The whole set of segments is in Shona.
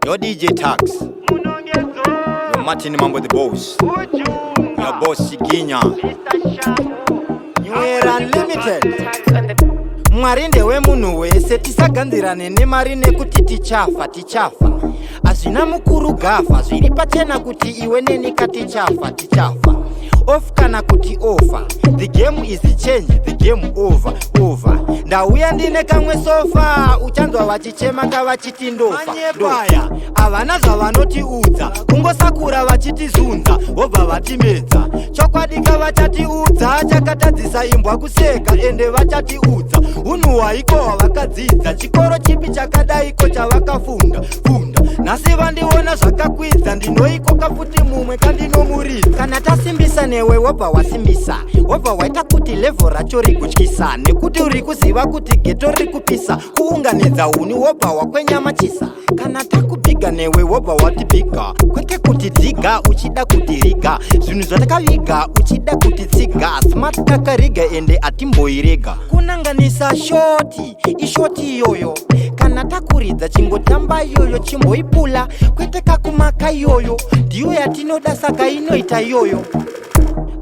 Your DJ Tax, your Martin Mambo the boss, your boss Chiginya, New Era Unlimited. Mwari ndewemunhu wese, tisaganzirane nemari nekuti tichafa, tichafa. Hazvina mukuru gafa, zviri pachena kuti iwe neni katichafa, tichafa. Off kana kuti ofa, the game is change, the game over over. Ndauya ndine kamwe sofa, uchanzwa vachichema kavachiti ndofa. Manyepaya havana zvavanotiudza, kungosakura vachitizunza, vobva vatimedza. Chokwadi kavachatiudza, chakatadzisa imbwa kuseka, ende vachatiudza unhu hwaiko hwavakadzidza. Chikoro chipi chakadaiko chavakafunda funda? Nhasi vandiona zvakakwidza, ndinoikoka futi mumwe kandinomuridza. Kana tasimbisa newe wobva wasimbisa, wobva waita kuti level racho rigutyisa, nekuti uri kuziva kuti ghetto riri kupisa. Kuunganidza huni wobva wakwenya machisa. Kana takubhiga newe wobva watibhiga, kwete kuti dhiga uchida kuti riga zvinhu zvatakaviga, uchida kuti tsiga. Smart takariga, ende atimboirega. Kunanganisa short ishort iyoyo. Kana takuridza chingotamba iyoyo, chimboipula, kwete kakumaka. Iyoyo ndiyo yatinoda, saka inoita iyoyo.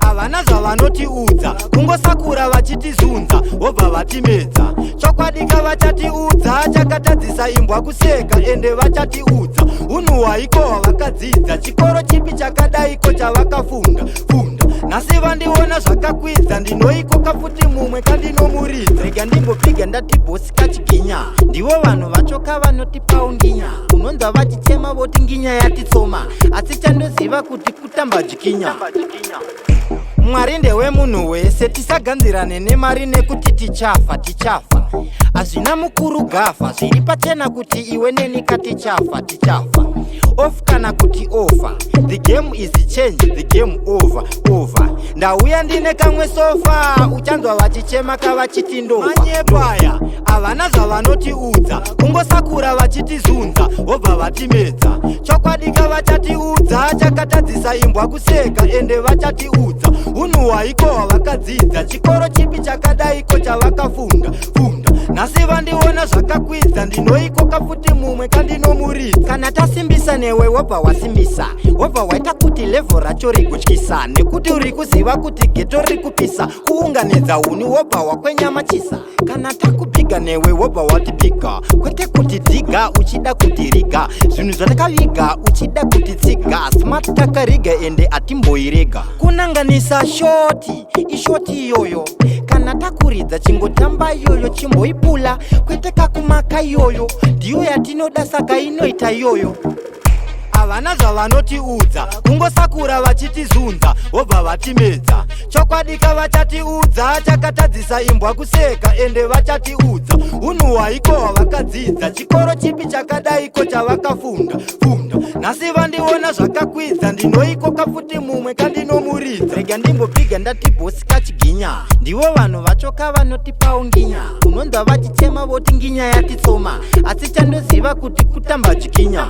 Havana zvavanotiudza, kungosakura vachitizunza, vobva vatimedza. Chokwadi kavachatiudza, chakatadzisa imbwa kuseka, ende vachatiudza unhu hwaiko hwavakadzidza. Chikoro chipi chakadaiko chavakafunda funda? Nhasi vandiona zvakakwidza, ndinoikoka futi mumwe kandinomuridza. Rega ndimbopiga ndati boss kachiginya, ndivo vanhu vacho kavanotipawo nginya. Unonzwa vachichema voti nginya yatitsoma, asi chandoziva kuti kutamba jikinya. Mwari ndewemunhu wese, tisaganzirane nemari nekuti tichafa, tichafa. Hazvina mukuru gafa, zviri pachena kuti iwe neni katichafa, tichafa. Off kana kuti ofa, the game is change, the game over over. Ndauya ndine kamwe sofa, uchanzwa vachichema kavachiti ndofa. Manyepaya havana zvavanotiudza, kungosakura vachitizunza, vobva vatimedza. Chokwadi kavachatiudza, chakatadzisa imbwa kuseka, ende vachatiudza unhu hwaiko hwavakadzidza. Chikoro chipi chakadaiko chavakafunda funda? Nhasi vandiona zvakakwidza, ndinoikoka futi mumwe kandinomuridza. Kana tasimbisa newe wobva wasimbisa, wobva waita kuti level racho rigutyisa, nekuti uri kuziva kuti ghetto riri kupisa. Kuunganidza huni wobva wakwenya machisa. Kana takubhiga newe wobva watibhiga, kwete kuti dhiga uchida kuti riga zvinhu zvatakaviga, uchida kuti tsiga. Smart takariga, ende atimboirega. Kunanganisa short ishort iyoyo. Kana takuridza chingotamba iyoyo, chimboipula, kwete kakumaka. Iyoyo ndiyo yatinoda, saka inoita iyoyo. Havana zvavanotiudza, kungosakura vachitizunza, vobva vatimedza. Chokwadi kavachatiudza, chakatadzisa imbwa kuseka, ende vachatiudza unhu hwaiko hwavakadzidza. Chikoro chipi chakadaiko chavakafunda funda? Nhasi vandiona zvakakwidza, ndinoikoka futi mumwe kandinomuridza. Rega ndimbopiga ndati boss kachiginya, ndivo vanhu vacho kavanotipawo nginya. Unonzwa vachichema voti nginya yatitsoma, asi chandoziva kuti kutamba chikinya.